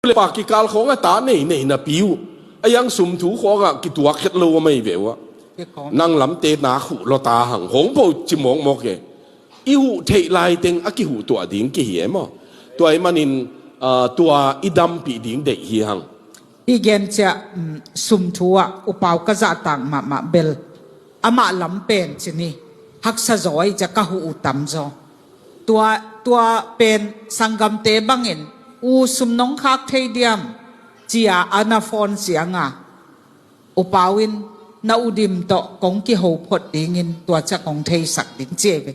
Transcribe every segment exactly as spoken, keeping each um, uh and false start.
le pa kikal khawng a ta nei nei napi uh, a yang sum thu khawngah kituak het lo a mai ve uh ah. Nang lamte nak huh lawta hang hong po ci mawkmawk e. I huh theih laiteng a kihuh tuah ding kihi e maw? Tua ih manin, ah, tua i dampih ding deih hi hang. I gen ciah, um, sum thu ah upau ka zahtak mahmah bel amah lam pen ci ni, haksa zaw ih ciah ka huh uh tam zaw. Tua, tua pen sanggamte bangin u sum nong khak thei diam cia a na phone cianga, upau in na udim tawh kong kiho phot dingin tua ciah kong theisak ding ci e ve.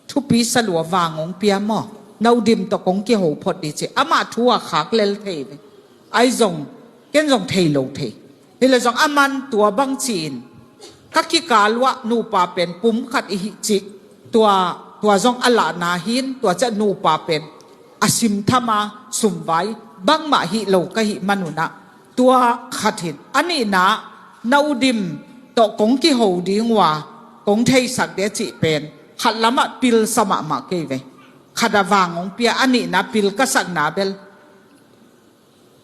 Thupi sa lua vang hong pia maw? Na udim tawh kong kiho phot ding ci. Amah thu a khak lel thei ve. Ai zong, ken zong thei lo thei. Hi le zong aman tua bang ci-in ka kikal uah nupa pen pum khat i hi cih. Tua, tua zong a lahna hin, tua ciah nupa pen a simtham a sumvai bangmah hih lo ka hih manun ah, tua khat hin. A nihna, na udim tawh kong kiho ding uh a kong theisak ding a cih pen khat lamah pil sa mahmah kei ve. Khat a vang hong pia, a nihna pil ka sakna bel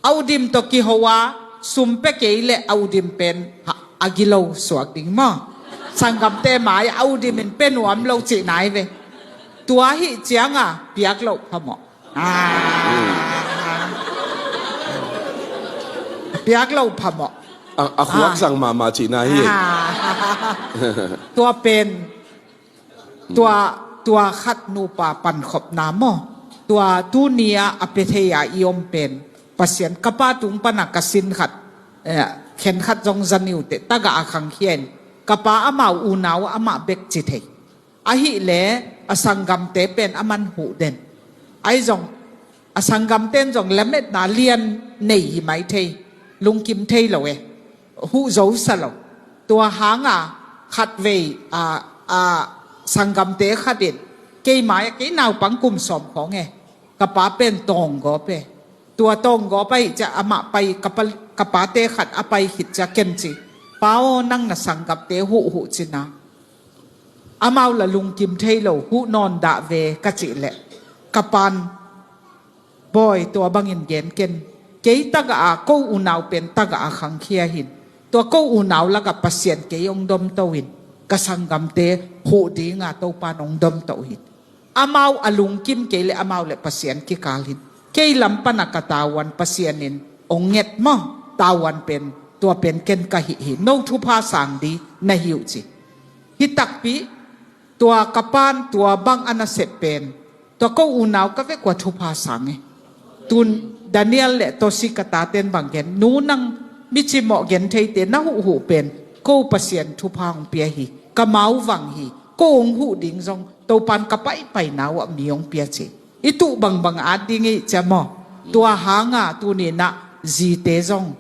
a udim tawh kiho a sum pia kei leh a udim pen a, a gilo suak ding maw? Sanggamte mai a udim in pia nuam lo cih nai ve. Tua hih cianga piak loh phamawh. Ah. Piak loh phamawh. A, a khuak sang mahmah cihna hi. Ah. Tua pen, tua, tua khat nupa pankhopna maw? Tua tuni-a a pia thei-a i om pen Pasian, ka pa tung pana ka sin khat, eh, khen khat zong za niu teh, tagah a khangkhia in, ka pa amau unau amah bek ci thei. Ahih leh a sanggamte pen a man huh den. Ahi zong a sanggamte in zong lametna lian nei hi mai thei, lungkim thei lo e, huh zo sa lo. Tua hanga khatvei a, a sanggamte khat in kei mai-ah, kei naupang kum sawm khawng e, ka pa pen tawnggawp e. Tua tawnggawp ahih ciah amah pai, ka pa, ka pate khat a pai khit ciah ken ci, "Pa aw, nang na sanggamte huh huh cina." Amau la lungkim thei lo, huh nawn dah ve ka cih leh, ka pan, "Bawi, tua bangin gen ken. Kei tagah a, ko unau pen tagah a khangkhia hin. Tua ko unau lakah Pasian kei hong domto in, ka sanggamte huh dinga Topa in hong domto hin." Amau a lungkim kei leh amau le Pasian kikal hin. Kei lam pana ka tavuan Pasian in hong nget maw? Tavuan pen, tua pen ken ka hih hi. No thupha sang di na hi uh ci. Hi takpi, tua ka pan tua bang a nasep pen, tua ko unau ka vek ua thupha sang e. Tun Daniel le Tosi ka taten bang gen, "Nu, nang mi cimawh gen theite na huhhuh pen ko Pasian thupha hong pia hi. Ka mau vang hi. Ko hong huh ding zong Topan ka paipaina uah mi hong pia ci." I tuh bangbang at ding ih cia maw? Tua hanga tuninah zite zong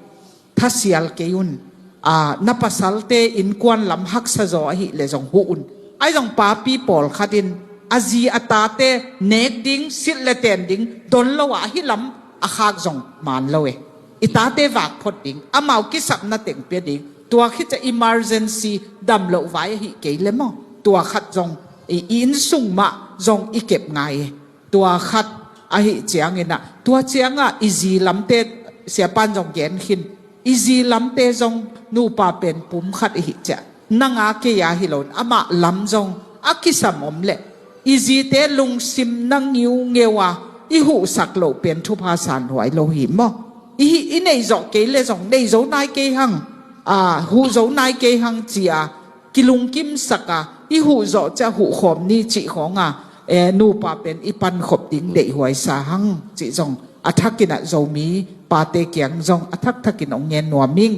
thasial kei un. A, na pasalte innkuan lam haksa zaw ahih leh zong huh un. Ahi zong papi pawlkhat in a zi a tate nek ding, silh le ten ding don lo ah ahi lam a khak zong maan lo e. I tate vak phot ding, amau kisapna teng pia ding. Tua khit ciah emergency dam loh vai ahi kei le maw? Tua khat zong i, i inn sung mah zong i kep ngai e. Tua khat ahi ciangin ah, tua ciangah i zi lamte, siapan zong gen khin, i zi lamte zong nupa pen pum khat ihi ciah, nang a kei a hi lo in amah lam zong a kisam om leh i zite lungsim na ngiungeu a i huhsak loh pen thupha sanhuai lo hi maw? I, i neih zawh kei le zong neih zo nai kei hang, a, huh zo nai kei hang ci-a kilungkimsak a, i huh zawh ciah huh khawm ni cih khawng a, e, nupa pen i pankhop ding deihhuai sa hang cih zong a thakin ah Zomi pate kiang zong a thakthak in hong ngen nuam ing.